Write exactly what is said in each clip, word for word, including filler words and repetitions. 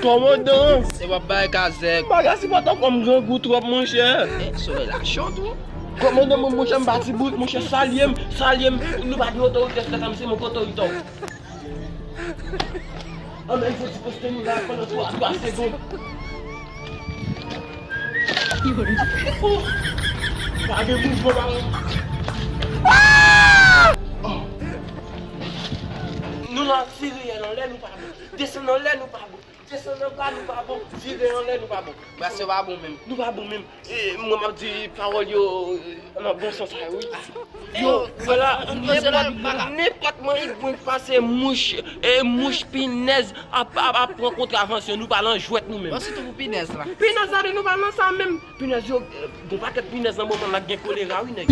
Kòmandan! Se w ap bay kazèk. Bagay sipòtan kòm grangou twòp, monchè. Eh, solèy la cho tou. Kòmandan, mwen, monchè, m pa ti bout, monchè, salye m, salye m. Nou pa gen otorite, frè, sa m se mwen ki otorite w. Ann al fè ti poste nou la pandan twa, twa segonn. Oh! Pa gen mouvman, pa gen. Ah! Oh! Nou la, vire anlè, nou pa bon. Desann anlè, nou pa bon. Desann anba, nou pa bon. Vire anlè, nou pa bon. Brasè pa bon menm. Nou pa bon menm. E, mwen, m ap di pawòl yo, e, nan bon sans la, wi. Yo, vwala, nenpòt mwen, mwen pase mouch, e, mouch, pinèz, ap, ap, ap pran kontravansyon, nou pa nan jwèt nou menm. Bon, sitou pou pinèz la. Pinèz la, nou pa nan sa menm. Pinèz yo, e, gon pakèt pinèz nan moman la gen kolera, wi, nèg.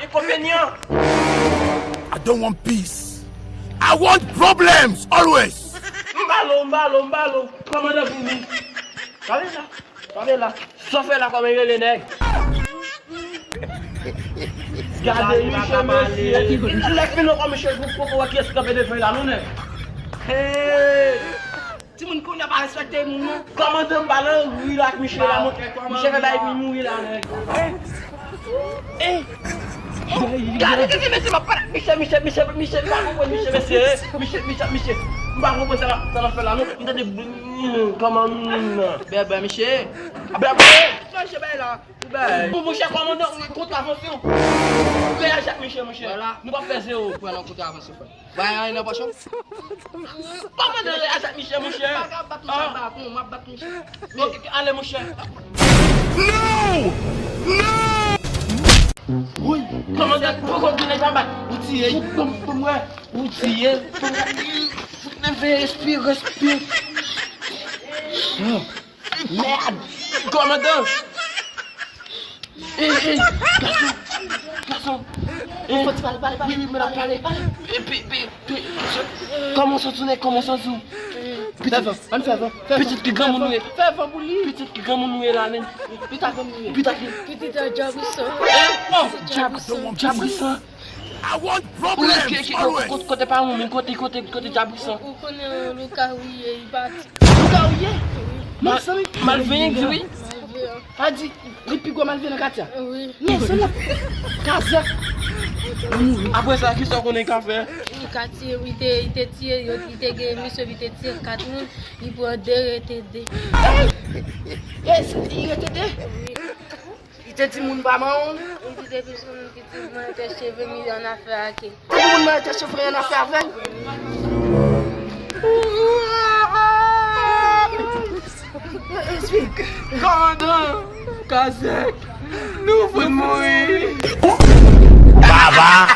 Enkonvenyan! I don't want peace. I want problems always. M ba l, m ba l, m ba l. Kòmandan vini. Tande la, tande la. Sa w fè la, kòman rele nèg? Gade Miche, mesye. Lè fin ankò, Miche, pou poko wè kiyès ki kanpe devan la, non, nèg. Hey! Timoun kounye a pa respekte moun, non. Kòmandan m pa nan ri la ak Miche la, mon. Miche fè bay epi mouri la, nèg. Eh! Eh! Gade, gade, mesye, m ap pale ak Miche, Miche, Miche, Miche, m pa konprann Miche, mesye. Miche, Miche, Miche. M pa konprann sa l ap, sa l ap fè la, non. M tande, kòman, bèbè, Miche. Bèbè! Manje bay la. Bon, monchè kòmandan, kontravansyon. Reyaji ak Miche, monchè. Vwala. Nou p ap fè zewo pou al nan kontravansyon, frè. Bay anyen nan pòch ou. Kòmandan reyaji ak Miche, monchè. M pa ka bat ou sa, baton, m ap bat Miche. Ok, ale, monchè. No! No! Woy, kòmandan, poko goumen pa bat. Ou tiye. Fout ban m, ban m wè. Ou tiye. Fout neve, respire, respire. Mèd! Kòmandan! Ey, ey! Gason! Gason! Ey! Fò ti pale, pale, pale. Wi, wi, men ap pale. Ey, pi, pi, pi, kòman w santi w, nèg? Kòman w santi w? Fè van, ann fè van, fè van. Pitit ki granmoun ou ye? Fè van pou li. Pitit ki granmoun ou ye la, men? Pita granmoun ou ye? Pita ki? Pitit a Djabrisan. Ey! Oh! Djabrisan. Djabrisan. I want problems always. Kote pa ou menm, kote, kote, kote Djabrisan? Ou konnen Louka Wouye, li pati. Louka Wouye? Wi. Mezanmi. Malveyan di wi. Malveyan. A di, li pi gwo malveyan nan katye a. Wi. Mezanmi. Kazèk. Apre sa, kisa w konnen ka fè? Li ka tiye, li te, li te tiye, yo, li te gen misye, li te tiye kat moun, li pran de, rete de. Ey! Ey, li rete de? Wi. Li te di moun pa manman w? Li di depi sou moun ki di mwen te cheve m, li annafè ak li. Depi moun mwen te cheve annafè avè l? Kòmandan Kazèk, nou fout mouri. Baba!